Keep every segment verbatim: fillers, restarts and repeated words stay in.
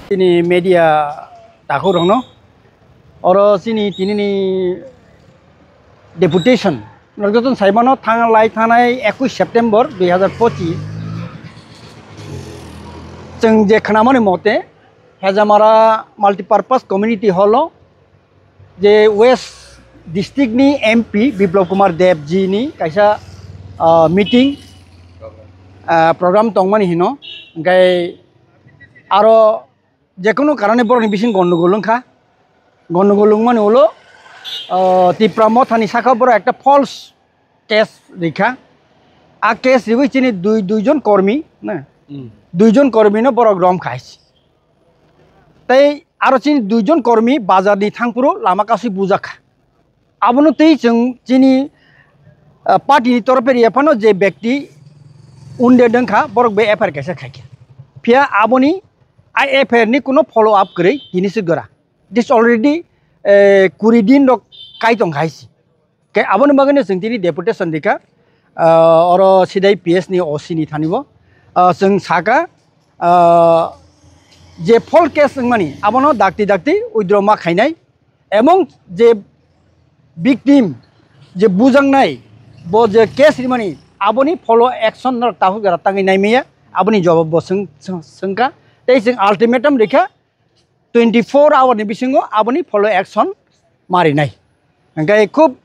Chini media takhuk rokno, oro chini tini ni deputation, norok joto sai mano, thang lai thanai ekush September dui hazar pochis, chwng je khnamani mote, Hejamara Multipurpose Community Hall o je West District ni M P Biplab Kumar Deb ji ni kaisa, ah, meeting, ah, program tongmani hino, hingke aro jekunu karone borokni bising gondogol wngkha, gondogol wngmani ulo, ah, Tipra Motha ni saka borok ekta false case rikha, a case riwi chini dui, duijon kormi na, Hmm. duijon kormi no borok romkha. Tei aro chini duijon kormi bazar ni thangphuru lama kasui bujakha. Abono tei chwng chini, ah, party ni torofe riya phano je bekti wounded wngkha, borok bai F I R kaisa khaikha. Phiya aboni a F I R ni kuno follow up kwrwi tini swk gora. This already, eh, kuri din rok kai tong hai si. Khe aboni bagwino chwng tini deputation rikha, ah, oro sidai P S ni O C ni thani bo. Ah, chwng saka, ah, je false case wngmani abono dakti dakti withdraw ma khainai, ebong je victim je bujaknai bo je case rimani aboni follow action no takhuk jora tangwi naimaya, aboni jawab bo chwng, chwng, chwngkha. Tei chwng ultimatum rikha, twenty four hour ni bisingo aboni follow action marinai. Hingke khub,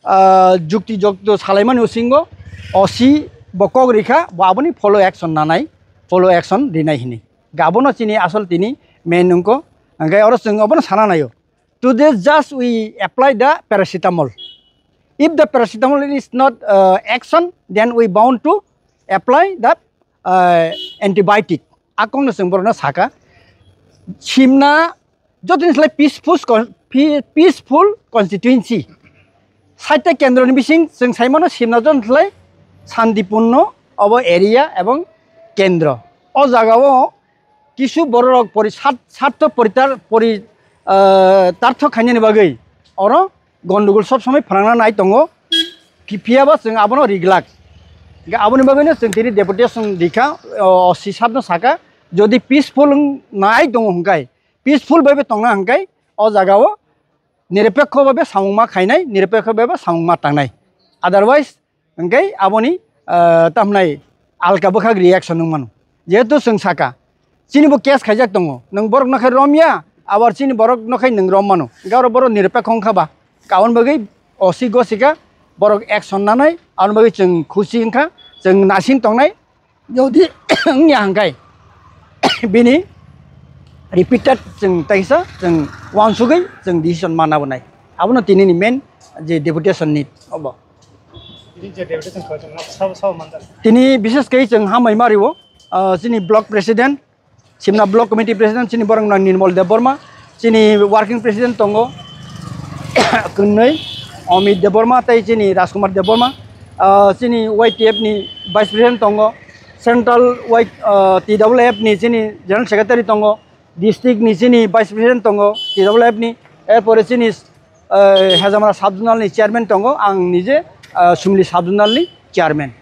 ah, jukti jokto salaimani bisingo O C bo kok rikha, bo aboni follow action nanai, follow action rinai hinui. Abono chini asol tini main wngkho. Hingke oro chwng obono sana naio. Today just we apply the paracetamol. If the paracetamol is not, uh, action, then we bound to apply the, uh, antibiotic. A kokno chwng borokno saka. Simna jotoni slai peaceful con-, pe-, peaceful constituency. Saita kendroni bising chwng saimano simna jotoni slai santipurno obo area ebong kendro. O jagao kisu bororok pori sat-, sartho poritar-, pori, ah, tartho khainani bagwi oro gondogol sob somoi phrangna nai tongo. Ki-, phiyaba chwng abono riglak. Hingke aboni bagwino chwng tini deputation rikha, o, O C sabno saka, jodi peaceful wng nai tongo hwnkhe, peaceful bai bai tongna hwnkhe, o jagao nirapekho bai bai samung ma khainai, nirapekho bai bai samung ma tangnai. Otherwise, hingke aboni, ah, tamhnai alka bwkhak reaction wng mano. Jehetu chwng saka, chini bo case khaijak tongo, nwng borok no khai romya, abar chini borok no khai nwng rom mano. Hingke oro borok nirapekho wngkha ba, aboni bagwi O C gosika borok action nanai, aboni bagwi chwng khusi wngkha, chwng naising tongnai. Jodi wngya hwnkhe bini repeated chwng teisa chwng uansugwi chwng decision mana bo nai. Abono tinini main je deputation ni obo. Tini je deputation kho chwng sabo sabo manjak. Tini bishes khe chwng hambai mario, ah, chini block president, Simna block committee president chini borok nang Nirmal Debbarma, chini working president tongo kwnwi Amit Debbarma tei chini Rajkumar Debbarma, ah, chini Y T F ni vice president tongo, central Y, ah, T W F ni chini general secretary tongo, district ni chini vice president tongo T W F ni, erpore chini, ah, Hejamara sub zonal ni chairman tongo, ang nije, ah, Sumli sub zonal ni chairman.